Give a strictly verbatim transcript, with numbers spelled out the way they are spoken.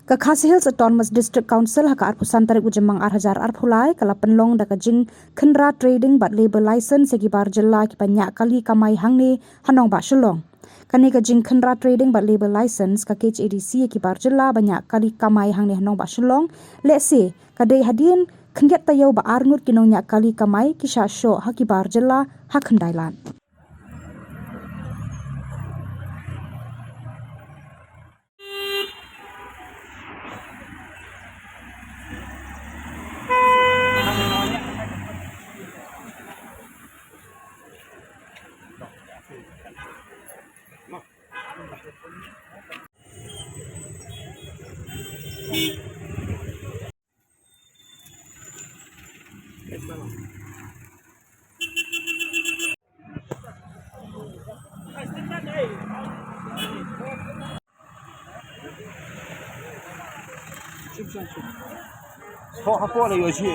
Ka Khasi Hills Autonomous District Council ha ka arphew san tarik u Jymmang ar hajar arphew lai ka la pynlong da ka jingkhynra trading bad labour license ïa ki bar jylla kiba ñiah kali kamai hangne ha nongbah Shillong. Kane ka jingkhynra trading bad labour license ka K H A D C ïa ki bar jylla ba ñiah kali kamai hangne ha nongbah Shillong, lehse ka dei hadien khyndiat taïew ba arngut ki nongñiah kali kamai ki shah shoh ha ki bar jylla ha Khyndailad. Sok hapoh la ïoh shi.